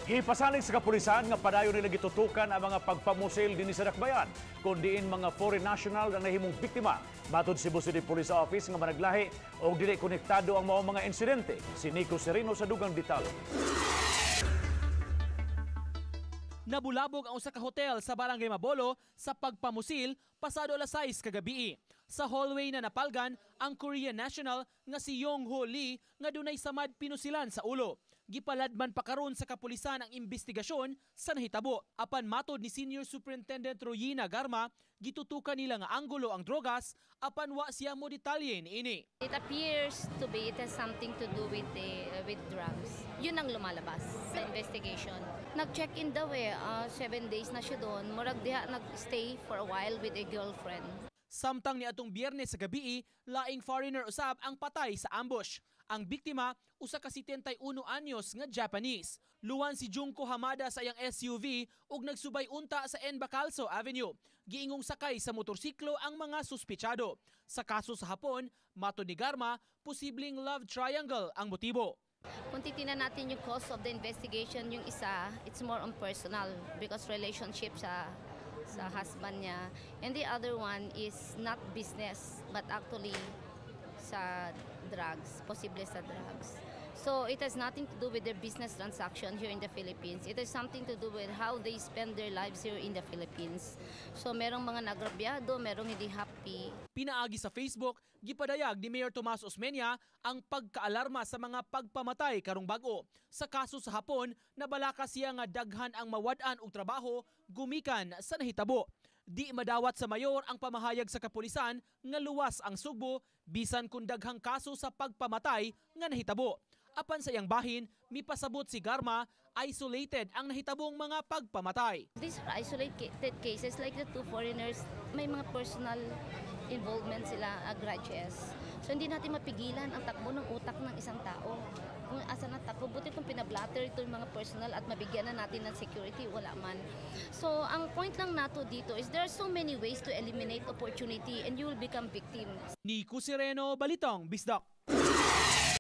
Gipasalig sa kapulisan nga padayon nila gitutukan ang mga pagpamusil dinhi sa Dakbayan, kung diin mga foreign national ang nahimong biktima. Matod Cebu City Police Office nga managlahi og dili konektado ang maong mga insidente. Si Nico Sereno sa dugang detalye. Nabulabog ang usa ka hotel sa Barangay Mabolo sa pagpamusil pasado alas 6 kagabi. Sa hallway na napalgan ang Korean national nga si Yong Ho Lee nga dunay samad pinusilan sa ulo. Gipaladman pa karon sa kapulisan ang investigasyon sa nahitabo. Apan matod ni Senior Superintendent Royina Garma, gitutukan nila nga anggulo ang drogas, apan wa siya mo detalye niini. It appears to be it has something to do with drugs. Yun ang lumalabas sa investigation. Nag-check-in daw eh, 7 days na siya doon. Murag diha nag-stay for a while with a girlfriend. Samtang ni atong Biyernes sa gabi, laing foreigner usab ang patay sa ambush. Ang biktima, usa ka 71 anyos nga Japanese. Luwan si Junko Hamada sa iyang SUV ug nagsubay unta sa N. Bacalso Avenue. Giingong sakay sa motorsiklo ang mga suspitsado. Sa kaso sa Hapon, matod ni Garma, posibleng love triangle ang motibo. Kung titingnan natin yung cause of the investigation, yung isa, it's more on personal because relationship sa husband niya. And the other one is not business but actually sa drugs, posible sa drugs. So it has nothing to do with their business transaction here in the Philippines. It has something to do with how they spend their lives here in the Philippines. So merong mga nagrabyado, merong hindi happy. Pinaagi sa Facebook, gipadayag ni Mayor Tomas Osmeña ang pagkaalarma sa mga pagpamatay karong bag-o. Sa kaso sa Hapon, nabalaka siya nga daghan ang mawad-an og trabaho gumikan sa nahitabo. Di madawat sa mayor ang pamahayag sa kapulisan nga luwas ang Sugbo bisan kung daghang kaso sa pagpamatay nga nahitabo. Apan sa iyang bahin, mipasabot si Garma, isolated ang nahitabong mga pagpamatay. These are isolated cases like the two foreigners, may mga personal involvement sila, grudges. So hindi natin mapigilan ang takbo ng utak ng isang tao. Kung asa na takbo, buti kung pinablatter ito yung mga personal at mabigyan na natin ng security, wala man. So ang point lang nato dito is there are so many ways to eliminate opportunity and you will become victim. Nico Sereno, Balitang Bisdak.